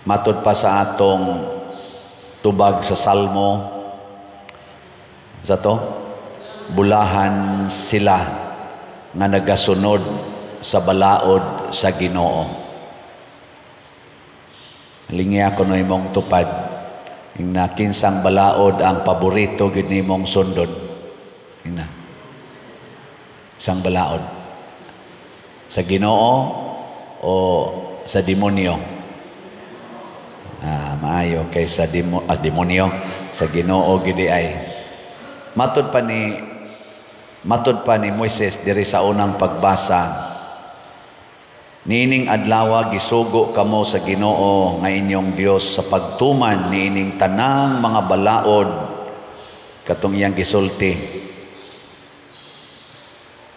Matud pa sa atong tubag sa Salmo sa to, bulahan sila nga nagasunod sa balaod sa Ginoo. Lingi ako no imong tupad ingna kinsang balaod ang paborito gid nimong sundon. Ingna isang balaod sa Ginoo o sa demonyo? Ah, maayo kay sa demonyo, sa Ginoo gidi ay. Matud pa ni Moises diri sa unang pagbasa, niining adlaw gisugo kamo sa Ginoo nga inyong Dios sa pagtuman niining tanang mga balaod katong iyang gisulti.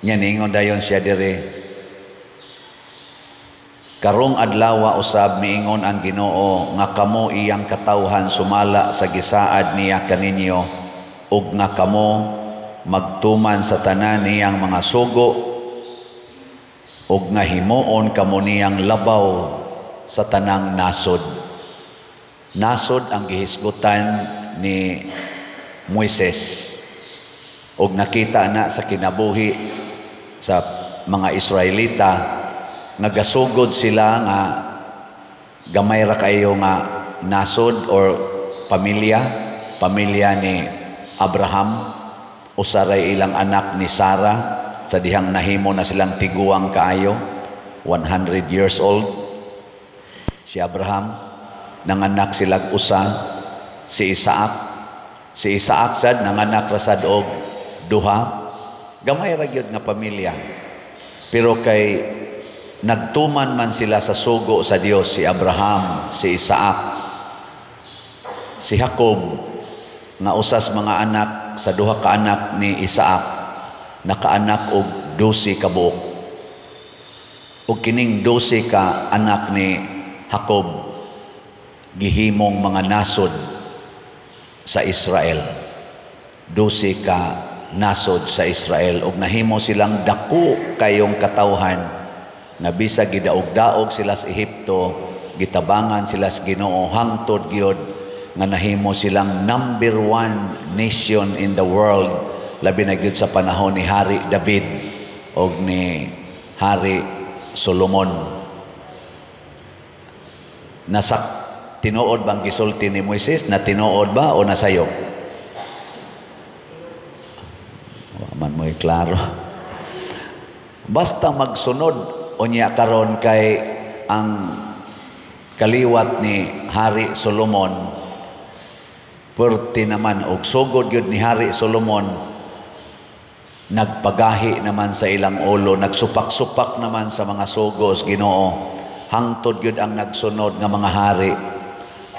Nya niingon dayon siya diri, karong adlaw usab miingon ang Ginoo nga kamo iyang katawhan sumala sa gisaad niya kaninyo ug nga kamo magtuman sa tanan niyang mga sugo ug nga himuon kamo niyang labaw sa tanang nasod. Nasod ang gihisgutan ni Moises ug nakita na sa kinabuhi sa mga Israelita nagasugod sila nga gamay ra kayo nga nasod or pamilya, pamilya ni Abraham, usaray ilang anak ni Sarah sa dihang nahimo na silang tiguang kaayo, 100 years old si Abraham, nanganak silag usa, si Isaac. Si Isaac sad nanganak ra sad og duha. Gamay ra gyud nga pamilya, pero kay nagtuman man sila sa sugo sa Dios, si Abraham, si Isaac, si Jacob nga usas mga anak sa duha ka anak ni Isaac, nakaanak og 12 ka buok. Ug kining 12 ka anak ni Jacob gihimong mga nasod sa Israel. 12 ka nasod sa Israel ug nahimo silang dako kayong katawhan nga bisag gidaog-daog sila sa Ehipto, gitabangan sila sa Ginoo hangtod gyud nga nahimo silang number one nation in the world, labi na gyud sa panahon ni Hari David og ni Hari Solomon. Nasa tinuod bang gisulti ni Moises? Na tinuod ba o nasayop? Wa man mo'y klaro. Basta magsunod unya karon kay ang kaliwat ni Hari Solomon perti naman og sugod gyud ni Hari Solomon, nagpagahi naman sa ilang ulo, nagsupak-supak naman sa mga sugos Ginoo, hangtod gyud ang nagsunod nga mga hari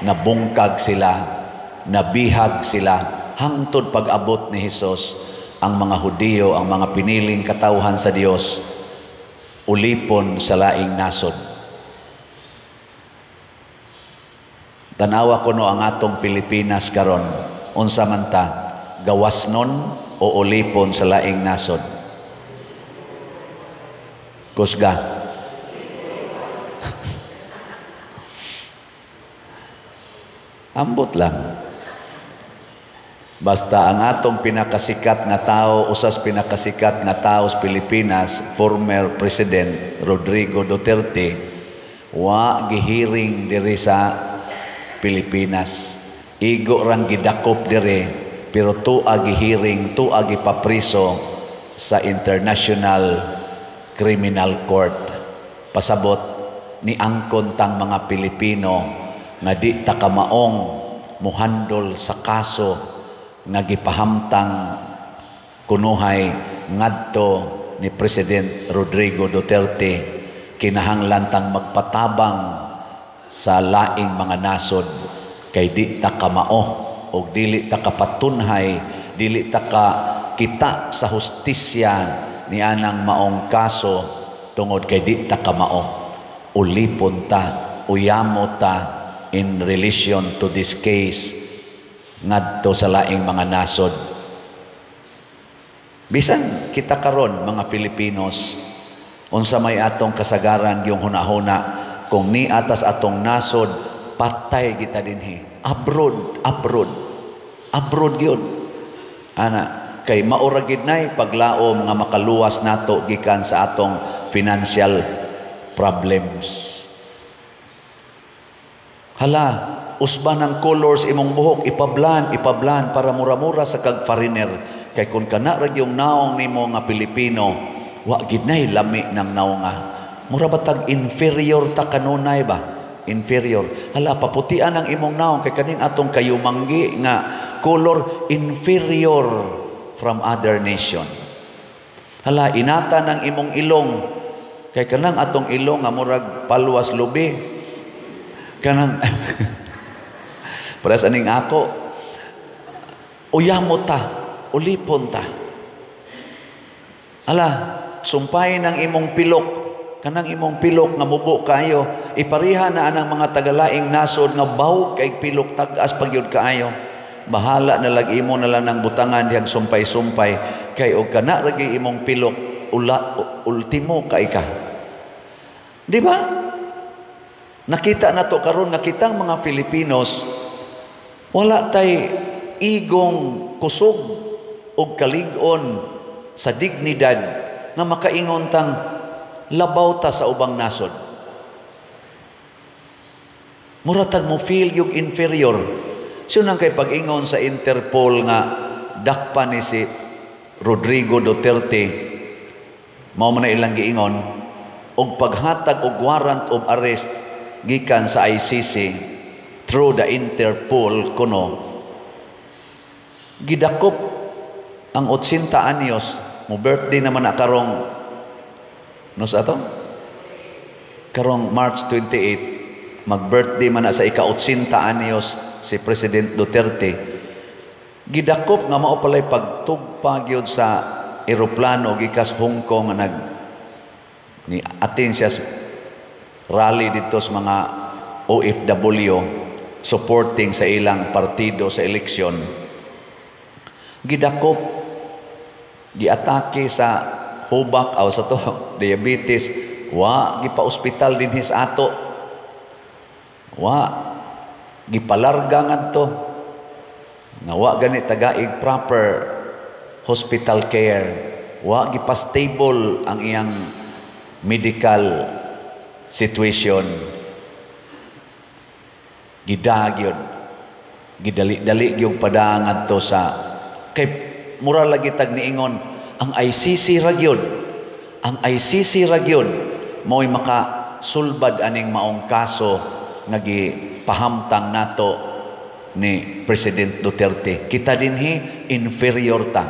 nabungkag sila, nabihag sila, hangtod pag-abot ni Hesus, ang mga Hudiyo, ang mga piniling katawhan sa Dios, ulipon sa laing nasod. Tanawa kuno ang atong Pilipinas karon, unsa man ta, gawas nun o ulipon sa laing nasod? Kusga. Ambot lang. Basta ang atong pinakasikat nga tao, usas pinakasikat nga tao sa Pilipinas, former President Rodrigo Duterte, wa gihiring diri sa Pilipinas. Igo rang gidakop diri, pero tua gihiring, tua gipapriso sa International Criminal Court. Pasabot ni angkon tang mga Pilipino nga di ta kamaong muhandol sa kaso nga gipahamtang kunuhay ngadto ni President Rodrigo Duterte. Kinahanglan tang magpatabang sa laing mga nasod kay di ta kamao og dili ta kapatunhay, dili ta ka kita sa hustisya ni anang maong kaso tungod kay di ta kamao. Ulipon ta, uyamo ta in relation to this case ngadto sa laing mga nasod. Bisan kita karon mga Filipinos, unsa may atong kasagaran yung hunahuna kung ni atas atong nasod Patay kita dinhi. Abroad, abroad. Abroad gyud. Ana, kay maura gid nay paglaom nga makaluwas nato gikan sa atong financial problems. Hala, usba ng colors imong buhok, ipablan, ipablan para mura-mura sa kag foreigner. Kay kung kana ra yung naong nimo nga Pilipino, wa gid nay lami ng naonga. Mura ba tag inferior ta kanunay ba? Inferior. Hala, paputian ang imong naong kay kaning atong kayumanggi nga color, inferior from other nation. Hala, inata ng imong ilong kay kanang atong ilong nga murag palwas lubi. Kanang pares aning ako. Uyamo ta, ulipon ta. Hala, sumpayin ang imong pilok, kanang imong pilok nga mubo kaayo, ipariha na anang mga tagalaing nasod nga bawog kay pilok, tag-as pagyud kaayo. Bahala na lag imo na lang ng butangan dihang sumpay-sumpay kay og kana ra gyud imong pilok, ula, ultimo kay ka. Di ba? Nakita na to karon nga kitang mga Filipinos wala tay igong kusog og kalig-on sa dignidad nga makaingon tang labaw ta sa ubang nasod. Mura tag mo feel yung inferior. So nang kay pag-ingon sa Interpol nga dakpa ni si Rodrigo Duterte, mao man na ilang giingon og paghatag og warrant of arrest gikan sa ICC through the Interpol kuno, gidakop ang 80 anyos mo, birthday naman na karong no sa ato karong March 28, mag-birthday man na sa ika-80 anyos si President Duterte. Gidakop nga mao palay pagtugpa gyud sa eroplano gikas Hong Kong nga nag ni atin siya rally dito sa mga OFW supporting sa ilang partido sa eleksyon. Gidakop, giatake sa hubak aw sa to diabetes, wa gipa-ospital dinhi sa ato, wa gipalarga ngadto nga wa gani tagaig proper hospital care, wa gipa-stable ang iyang medical situation. Gidagyod, gidali-dali gyud pada ngadto sa kay mura lagi tag niingon ang ICC ra gyud, ang ICC ra gyud mao'y makasulbad aning maong kaso nga gipahamtang nato ni President Duterte. Kita dinhi inferior ta.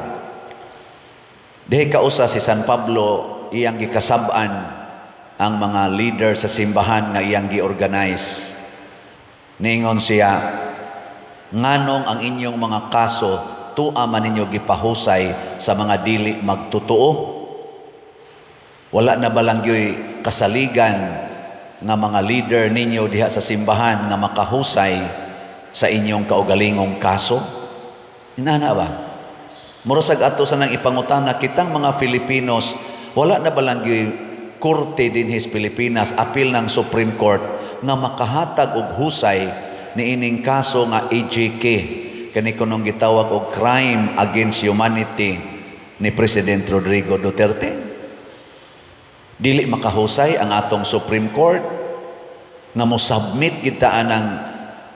Dihi kausa si San Pablo iyang gikasab-an ang mga leader sa simbahan nga iyang gi-organize. Niingon siya, nganong ang inyong mga kaso tua man ninyo gipahusay sa mga dili magtotoo? Wala na balang gyoy kasaligan nga mga leader ninyo diha sa simbahan nga makahusay sa inyong kaugalingong kaso? Inana ba? Murasag ato sa nang ipangutana kitang mga Filipinos, wala na balang gyoy korte dinhi sa Pilipinas, apil ng Supreme Court, nga makahatag og husay niining kaso nga EJK, kani kunong gitawag og crime against humanity ni President Rodrigo Duterte? Dili makahusay ang atong Supreme Court nga mo submit kita anang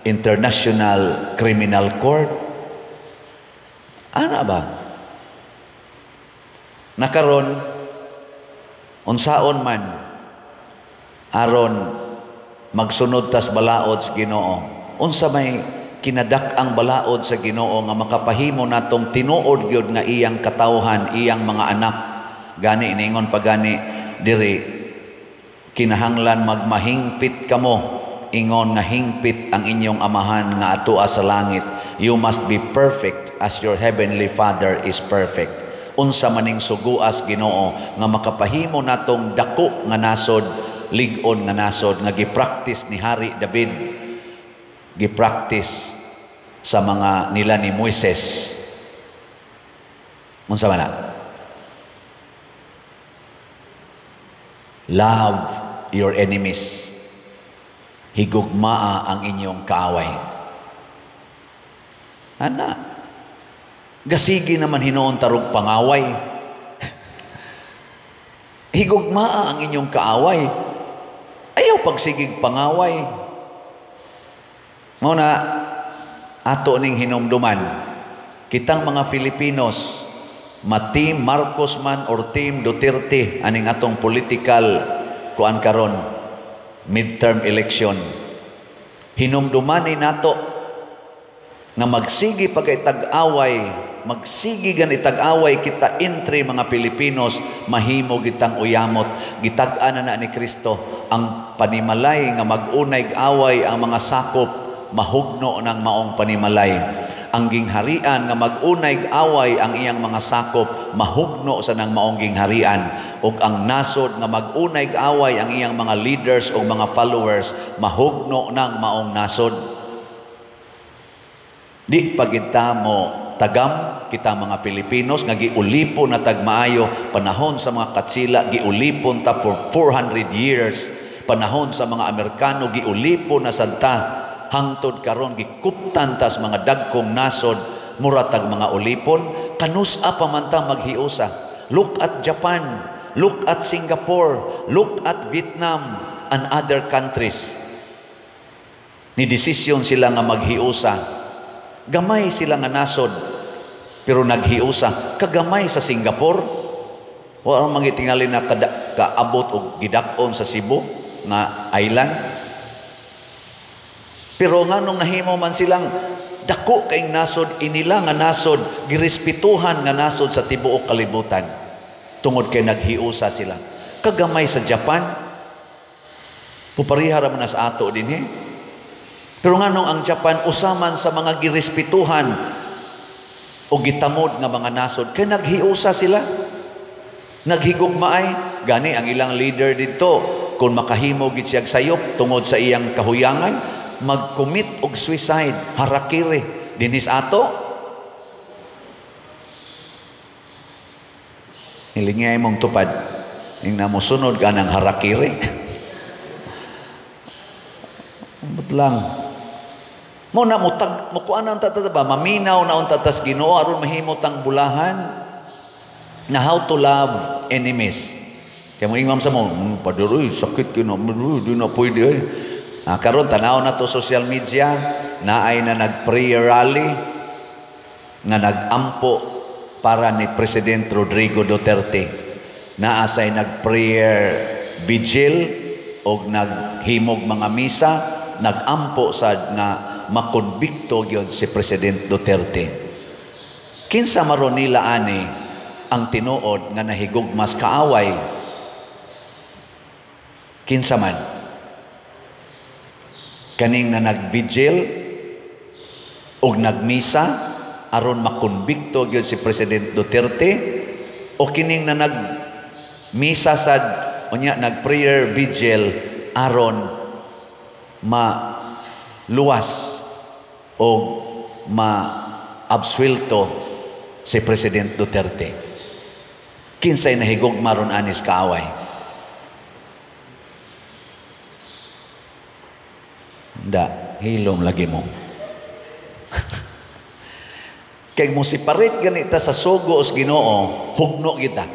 International Criminal Court? Ana ba? Nakaron unsaon man aron magsunod tas balaod sa Ginoo? Unsa may kinadak-ang balaod sa Ginoo nga makapahimo natong tinuod gyud nga iyang katawhan, iyang mga anak? Gani iningon pa gani diri, kinahanglan magmahingpit kamo ingon nga hingpit ang inyong amahan nga atoa sa langit. You must be perfect as your heavenly Father is perfect. Unsa maning suguas Ginoo nga makapahimo natong dako nga nasod, lig-on nga nasod nga gipractice ni Hari David, gipractice sa mga nila ni Moises? Unsa man na? Love your enemies. Higugmaa ang inyong kaaway. Ana, gasigi naman hinuon tarog pangaway. Higugmaa ang inyong kaaway. Ayaw pagsigig pangaway. Mao na ato ning hinumduman, kitang mga Filipinos, ma Team Marcos man or Team Duterte aning atong political kuan karon, midterm election. Hinumduman ni nato nga magsigi pagkaitag-away, magsigi gan itag-away kita entre mga Pilipinos, mahimo gitang uyamot. Gitag-an na ni Kristo ang panimalay nga mag-unay away ang mga sakop, mahugno ng maong panimalay. Ang gingharian nga mag-unay away ang iyang mga sakop, mahugno sa nang maong gingharian. Ug ang nasod nga mag-unay away ang iyang mga leaders o mga followers, mahugno ng maong nasod. Di pagita mo tagam kita mga Pilipinos nga giulipon na tagmaayo panahon sa mga Katsila, giulipon ta for 400 years. Panahon sa mga Amerikano, giulipon na sad ta. Hangtod karon gikuptan tas mga dagkong nasod, mura tag mga ulipon. Kanus-a pa man ta maghiusa? Look at Japan, look at Singapore, look at Vietnam and other countries. Ni desisyon sila nga maghiusa. Gamay sila nga nasod, pero naghiusa. Kagamay sa Singapore, wa man gitingali na kaabot og gidak-on sa Cebu nga island. Pero nganong nahimo man silang dako kaing nasod, inila nga nasod, girespetuhan nga nasod sa tibuok kalibutan tungod kay naghiusa sila. Kagamay sa Japan, pupariha ra man na sa ato dinhi. Pero nganong ang Japan usaman sa mga girespetuhan o gitamod nga mga nasod, kay naghiusa sila, naghigugmaay. Gani ang ilang leader didto, kung makahimo gid siyag sayop tungod sa iyang kahuyangan, mag-commit og suicide, harakiri dinhis ato. Hilingay mong tupad ning namosunod ka ng harakiri. Ambot lang. Mo na mutag mukuan ang tata ba, maminaw na unta tas Ginoo aron mahimo tang bulahan na how to love enemies. Kay mo ingam sa mo, padre, oy, sakit kina, di na pwede ay. Karon tanaw na to social media, naay na nag-prayer rally nga nag-ampo para ni President Rodrigo Duterte. Naa say nag-prayer vigil og naghimog mga misa, nag-ampo sad nga makonbikto gyud si President Duterte. Kinsa maron nila ani ang tinuod nga nahigugmas kaaway? Kinsa man? Kaning na nag-vigil og nagmisa aron makonbikto gyud si President Duterte, o kining na nagmisa sad unya nag-prayer vigil aron maluwas o ma-absuelto si President Duterte? Kinsay nahigugma ron anis kaaway? Da, hilom lagi mo. Kay mo siparit ganita sa sugo os Ginoo, hugno kita.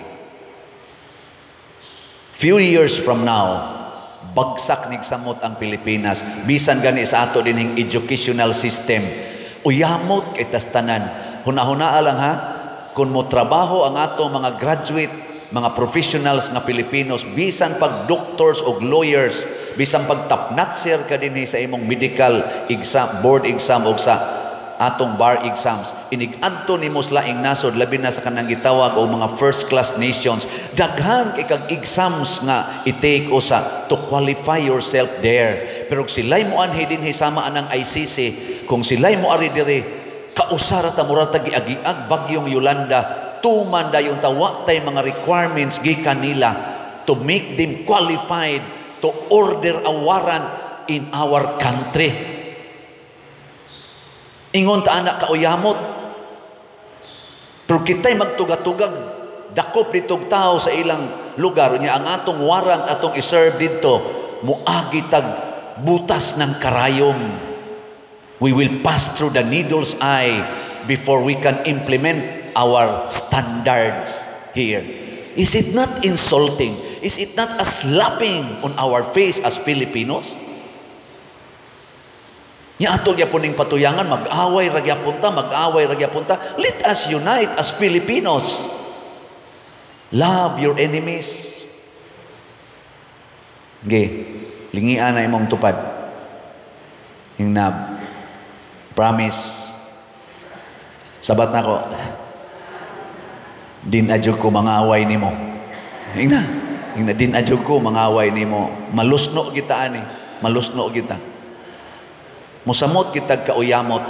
Few years from now, bagsak nigsamot ang Pilipinas. Bisan gani sa ato dinhing educational system, uyamot kay tas tanan. Hunahunaa lang ha, kung mo trabaho ang ato mga graduate, mga professionals nga Pilipinos, bisan pag doctors o lawyers, bisan pag tapnatser ka dinhi sa imong medical exam, board exam o sa atong bar exams, inig-adto nimo sa laing nasod, labi na sa kanang gitawag o mga first class nations, daghan kay kag exams nga i-take usa to qualify yourself there. Pero sila'y mo anhi dinhi sama anang ICC, kung sila'y mo ari diri, kausara ta mura ta giagiag bagyong Yolanda, tuman dayon ta wa tay mga requirements gikan nila to make them qualified to order a warrant in our country. Ingon ta anak kauyamot. Pero kita'y magtugatugag, dakop ditog tao sa ilang lugar, unya ang atong warrant atong iserve didto, muagi tag butas ng karayom. We will pass through the needle's eye before we can implement our standards here. Is it not insulting? Is it not a slapping on our face as Filipinos? Nya ato gyapon ning patuyangan, mag-away ra gyapon ta, mag-away ra gyapon ta. Let us unite as Filipinos. Love your enemies. Ge, lingian na imong tupad. Hingnab. Promise. Sabat nako. Di na jud ko mangaway nimo. Ingna. Ingna, di na jud ko mangaway nimo. Malusno kita ani. Malusno kita. Musamot kitag kauyamot.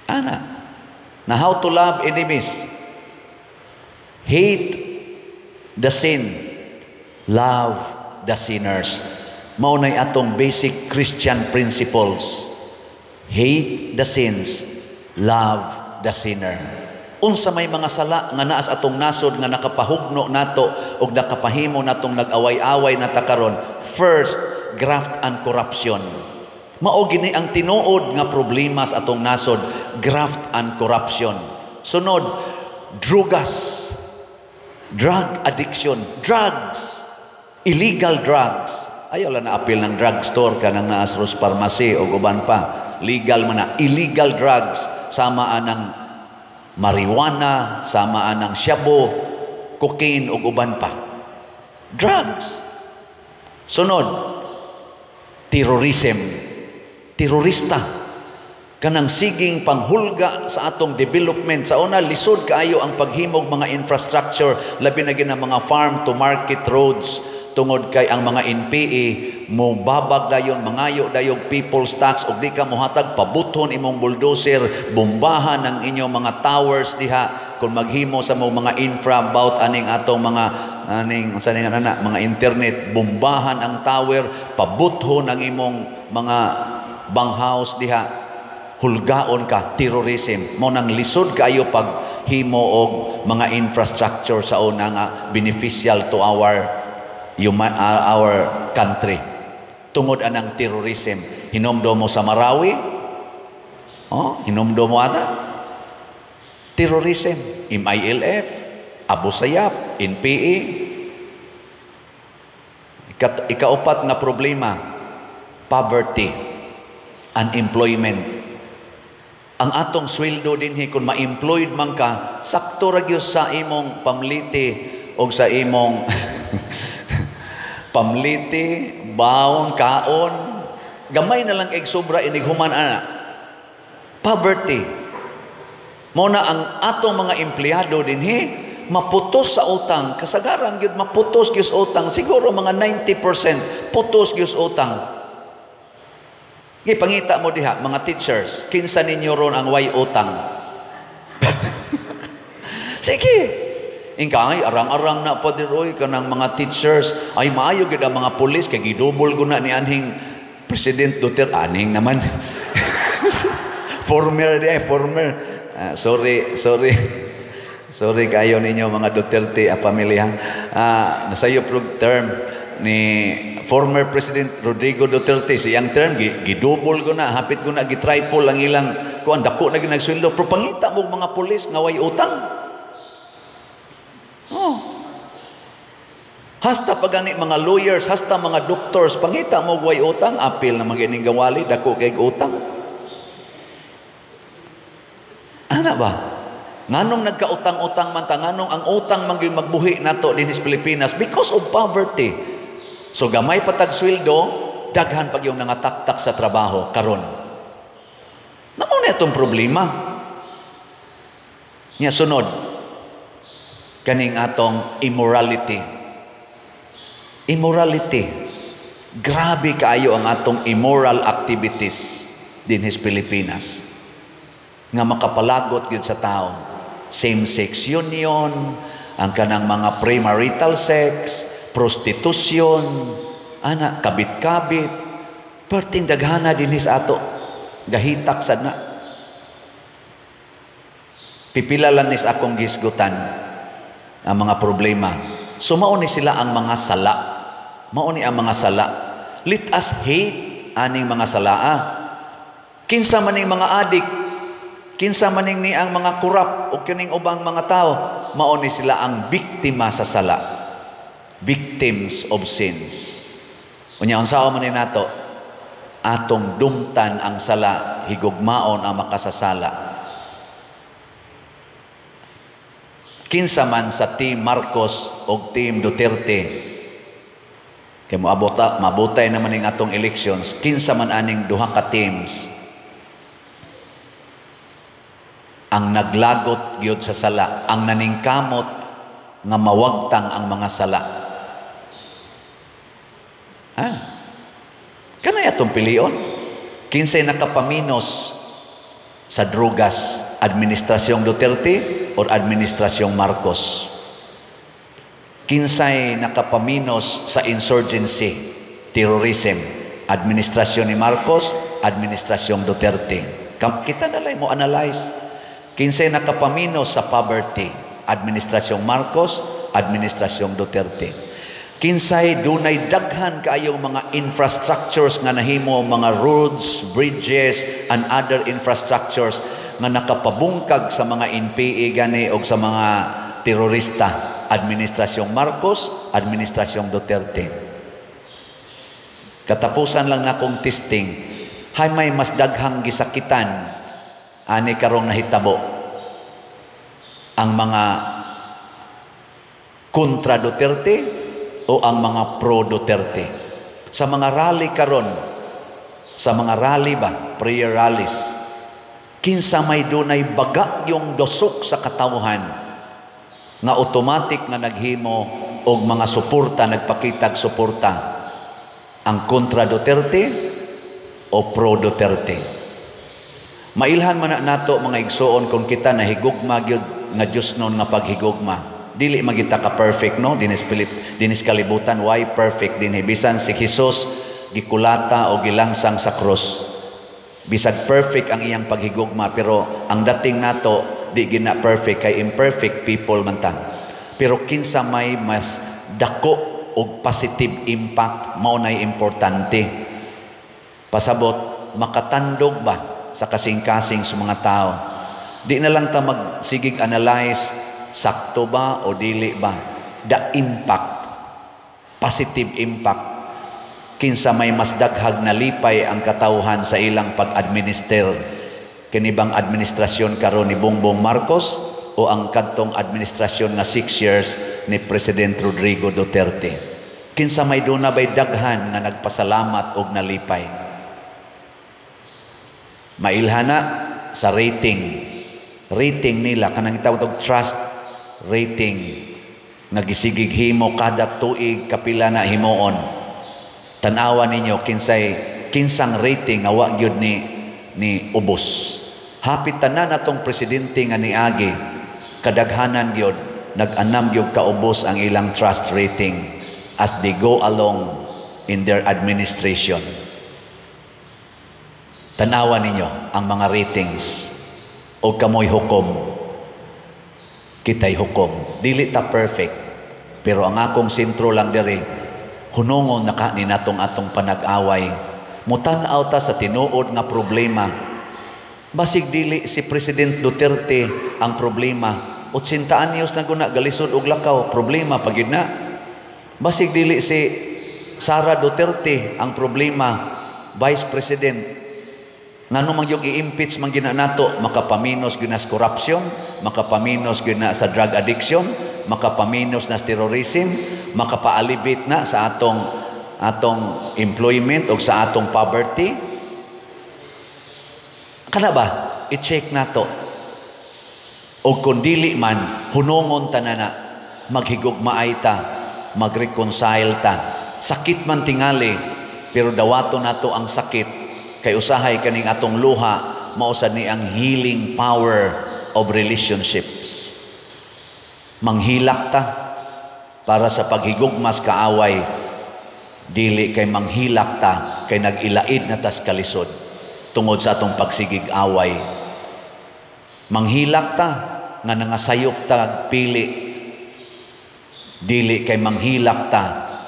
Ana. Na how to love enemies. Hate the sin. Love the sinners. Mao nay atong basic Christian principles. Hate the sins, love the sinner. Unsa may mga sala nga naa sa atong nasod nga nakapahugno nato ug nakapahimo natong nag-away-away na ta karon? First, graft and corruption. Mao gini ang tinuod nga problema sa atong nasod, graft and corruption. Sunod, drugas, drug addiction, drugs, illegal drugs. Ayaw lang na apil ng drugstore kanang naa sa pharmacy o uban pa. Legal man na, illegal drugs sama anang marijuana, sama anang shabu, cocaine ug uban pa. Drugs. Sunod, terrorism. Terorista. Kanang siging panghulga sa atong development. Sa una, lisod kaayo ang paghimog mga infrastructure, labi na gyud ang mga farm to market roads, tungod kay ang mga NPA mo babag dayon, mangayo dayon people's tax, ug di ka mohatag, pabuthon imong bulldozer, bombahan ang inyong mga towers diha kung maghimo sa mo mga infra about aning atong mga aning unsa ning ana mga internet, bombahan ang tower, pabuthon ang imong mga banghouse diha, hulgaon ka, terrorism. Mao nang lisod kaayo pag himo og mga infrastructure sa una nga beneficial to our country tungod anang terrorism. Hinumdum mo sa Marawi, oh, hinumdum mo ata terrorism, MILF, Abu Sayyaf, NPA. Ikaupat nga problema, poverty, unemployment. Ang atong sweldo dinhi, kung ma-employed man ka, sakto ra gyud sa imong pamliti o sa imong pamliti, baon, kaon, gamay na lang kay sobra inig human ana. Poverty. Mao na ang atong mga empleyado dinhi maputos sa utang, kasagaran gyud maputos gyud sa utang, siguro mga 90% putos gyud sa utang. Gipangita mo diha mga teachers, kinsa ninyo ron ang way utang? Sige. Ingka ay arang-arang na, Father oy, kanang mga teachers ay maayo gyud ang mga pulis kay gidubol ko na ni anhing President Duterte aning naman. Former di ay former. Sorry, sorry. Sorry kayo ninyo mga Duterte a pamilya. Nasayo prog term ni former President Rodrigo Duterte, siyang term gidubol ko na, hapit ko na gitriple ang ilang kuan, dako na gyud nagsweldo, pero pangita mo mga pulis nga way utang. Oh. Hasta pa gani mga lawyers, hasta mga doctors, pangita mo way utang, apil na magining gawali, dako kay utang. Ana ba? Nganong nagkautang-utang man ta, nganong ang utang man gyud magbuhi nato dinhi sa Pilipinas? Because of poverty. So gamay pa tag sweldo, daghan pag yung nangataktak sa trabaho karon. Namo na itong problema. Nya sunod, kaning atong immorality. Immorality. Grabe kaayo ang atong immoral activities dinhi sa Pilipinas nga makapalagot gyud sa tao. Same-sex union, ang kanang mga premarital sex, prostitution, ana, kabit-kabit, perting daghana dinhi sa ato, gahitak sad na. Pipila lang nis akong gisgutan ang mga problema. So mao ni sila ang mga sala. Mao ni ang mga sala. Let us hate aning mga salaa. Kinsa maning mga adik, kinsa maning ni ang mga kurap o kining ubang mga tao, mao ni sila ang biktima sa sala. Victims of sins. Unya, unsaon man ni nato? Atong dumtan ang sala, higugmaon ang makasasala. Kinsa man sa Team Marcos o Team Duterte, kay moabota, mabutay naman ning atong elections, kinsa man aning duha ka teams ang naglagot gyud sa sala, ang naningkamot nga mawagtang ang mga sala. Ah. Kanay atong pilion? Kinsay nakapaminos sa drugas, administrasyong Duterte or administrasyong Marcos? Kinsay nakapaminos sa insurgency, terrorism, administrasyon ni Marcos, administrasyong Duterte? Kita na lang mo analyze. Kinsay nakapaminos sa poverty, administrasyong Marcos, administrasyong Duterte? Kinsay dunay daghan kaayong mga infrastructures nga nahimo, mga roads, bridges, and other infrastructures nga nakapabungkag sa mga NPA gani og sa mga terorista, administrasyong Marcos, administrasyong Duterte? Katapusan lang nakong testing, hay may mas daghang gisakitan ani karong nahitabo, ang mga kontra Duterte o ang mga pro Duterte? Sa mga rally karon, sa mga rally ba, prayer rallies, kinsa may dunay baga yung dosok sa katawhan nga automatic nga naghimo og mga suporta, nagpakitag suporta, ang kontra Duterte o pro Duterte? Mailhan man na nato, mga igsoon, kung kita nahigugma gyud nga Dios nun nga paghigugma. Dili magita ka perfect, no, dinis Pilip, dinis kalibutan, why perfect dinhi? Bisan si Jesus gikulata o gilangsang sa krus. Bisag perfect ang iyang paghigugma, pero ang dating nato di gina perfect kay imperfect people man ta. Pero kinsa may mas dako og positive impact, mao nay importante. Pasabot, makatandog ba sa kasing-kasing sa mga tao? Di na lang ta magsigig analyze sakto ba o dili ba. The impact, positive impact, kinsa may mas daghag nalipay ang katawhan sa ilang pag-administer, kini bang administrasyon karon ni Bongbong Marcos o ang kadtong administrasyon nga 6 years ni President Rodrigo Duterte? Kinsa may duna bay daghan nga nagpasalamat og nalipay? Mailhana sa rating rating nila, kanang tawag og trust rating nga gisigig himo kada tuig, kapila na himuon. Tan-awa ninyo kinsay kinsang rating nga wa gyud ni ubos. Hapit tanan atong presidente nga niagi, kadaghanan gyud nag-anam gyud kaubos ang ilang trust rating as they go along in their administration. Tanawa ninyo ang mga ratings o kamoy hukom, kitay hukom. Dili ta perfect, pero ang akong sentro lang diri, hunongon na ka ni natong atong panag-away. Mutan-aw ta sa tinuod nga problema. Basig dili si President Duterte ang problema. 80 anyos na guna, galisod og lakaw, problema pa gyud na. Basig dili si Sara Duterte ang problema, Vice President. Ngano man yung i-impeach man gina nato? Makapaminos gyud na sa corruption, makapaminos gyud na sa drug addiction, makapaminos na sa terrorism, makapa-alleviate na sa atong employment o sa atong poverty. Kana ba? I-check nato. O kung dili man, hunongon ta na, maghigugmaay ta, mag-reconcile ta. Sakit man tingali, pero dawato nato ang sakit kay usahay kaning atong luha mausad ni ang healing power of relationships. Manghilak ta para sa paghigugmas kaaway, dili kay manghilak ta kay nag-ilaid na tas kalisod tungod sa atong pagsigig away. Manghilak ta nga nangasayop ta pili, dili kay manghilak ta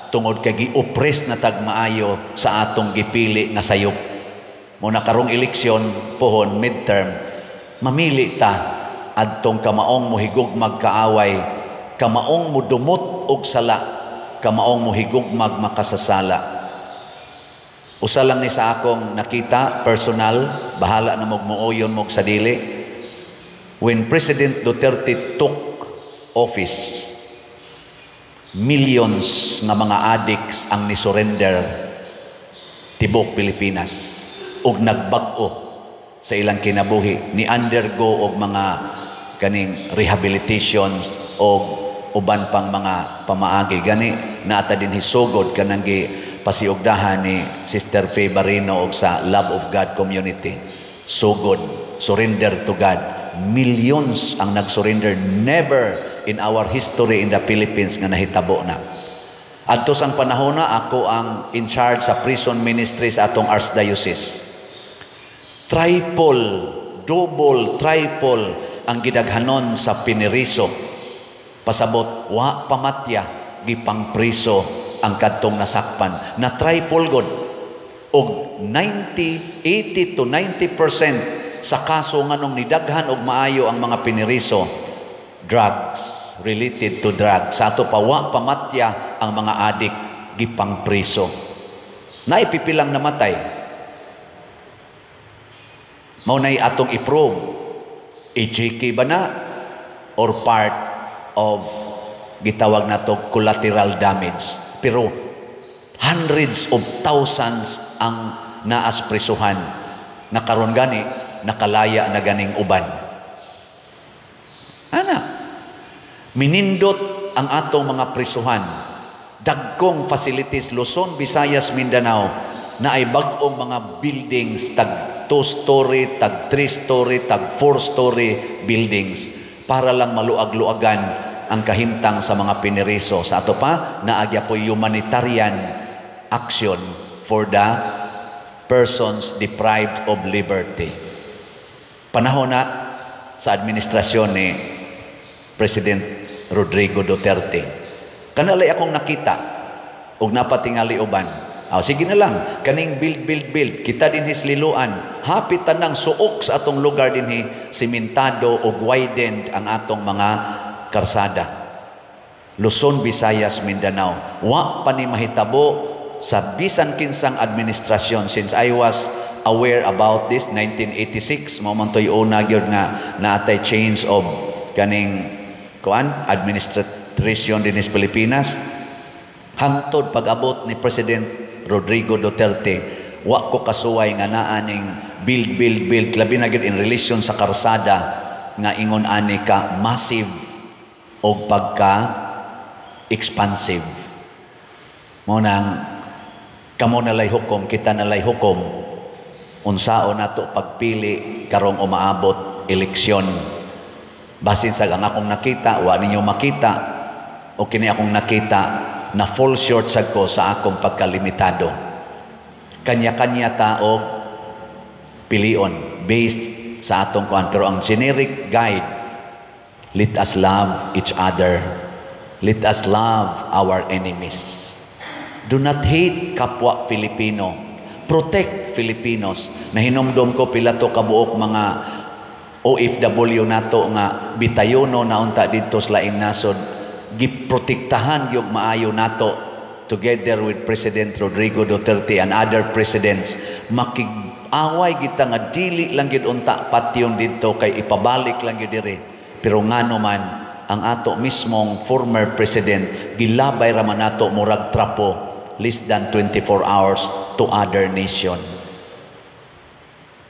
tungod kay gi-oppress na tag maayo sa atong gipili nga sayop. Mao na karong eleksyon pohon, midterm, mamili ta adtong kamaong mohigugmag kaaway, kamaong mudumot og sala, kamaong mohigugmag makasasala. Usa lang ni sa akong nakita personal, bahala na mog muuyon mog sa dili. When President Duterte took office, millions nga mga addicts ang ni-surrender tibok Pilipinas ug nagbag-o sa ilang kinabuhi, ni undergo og mga kaning rehabilitations og uban pang mga pamaagi. Gani naata din hisugod kanang gi pasiugdahan ni Sister Faye Barino og sa Love of God Community. Sugod, surrender to God. Millions ang nag-surrender. Never in our history in the Philippines nga nahitabo na. Adto sang panahon na ako ang in charge sa prison ministry sa atong archdiocese. Triple, double, triple ang gidaghanon sa piniriso. Pasabot, wa pamatya, gipang priso ang kadtong nasakpan. Na triple god. Og 90, 80 to 90% sa kaso nganong nidaghan og maayo ang mga piniriso, drugs, related to drugs. Sa ato pa, wa pamatya ang mga adik, gipang priso. Naipipilang namatay. Mao nay atong i-probe. EJK ba na or part of gitawag nato collateral damage? Pero hundreds of thousands ang naas prisuhan na karon gani nakalaya na ganing uban. Ana, minindot ang atong mga prisuhan. Dagkong facilities, Luzon, Visayas, Mindanao, na ay bag-ong mga buildings, tag 2-story, tag 3-story, tag 4-story buildings para lang maluag-luagan ang kahimtang sa mga piniriso. Sa ato pa, naagya po humanitarian action for the persons deprived of liberty. Panahon na sa administrasyon ni President Rodrigo Duterte. Kanalay akong nakita og napatingali uban. Ah, sige na lang, kaning build, build, build, kita dinhi sa Liloan, hapit tanang suok sa atong lugar dinhi, simentado og widened ang atong mga karsada. Luzon, Visayas, Mindanao. Wa pa ni mahitabo sa bisan kinsang administrasyon since I was aware about this 1986. Mao man to'y una gyud nga naatay change of kaning kuan administration dinhi sa Pilipinas. Hangtod pag-abot ni President Rodrigo Duterte, wa ko kasuway nga naa ning build, build, build, labi na gyud in relation sa karsada nga ingon ani ka massive og pagka expansive. Mao nang kamo na lay hukom, kita na lay hukom unsaon nato pagpili karong umaabot eleksyon. Basin sa ang akong nakita, wa ninyo makita, o kini akong nakita na fall short sad ko sa akong pagkalimitado. Kanya-kanya ta og pilion based sa atong kuan, pero ang generic guide, let us love each other. Let us love our enemies. Do not hate kapwa Filipino. Protect Filipinos. Nahinumdom ko pila to kabuok mga OFW nato nga bitayono na unta didto sa laing nasod, giprotektahan yung maayo nato together with President Rodrigo Duterte and other presidents. Makig-away kita nga dili lang gyud unta patyon didto kay ipabalik lang gyud diri, pero ngano man ang ato mismong former president gilabay ra man nato murag trapo less than 24 hours to other nation.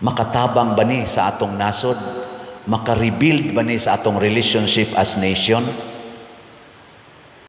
Makatabang ba ni sa atong nasod? Maka-rebuild ba ni sa atong relationship as nation?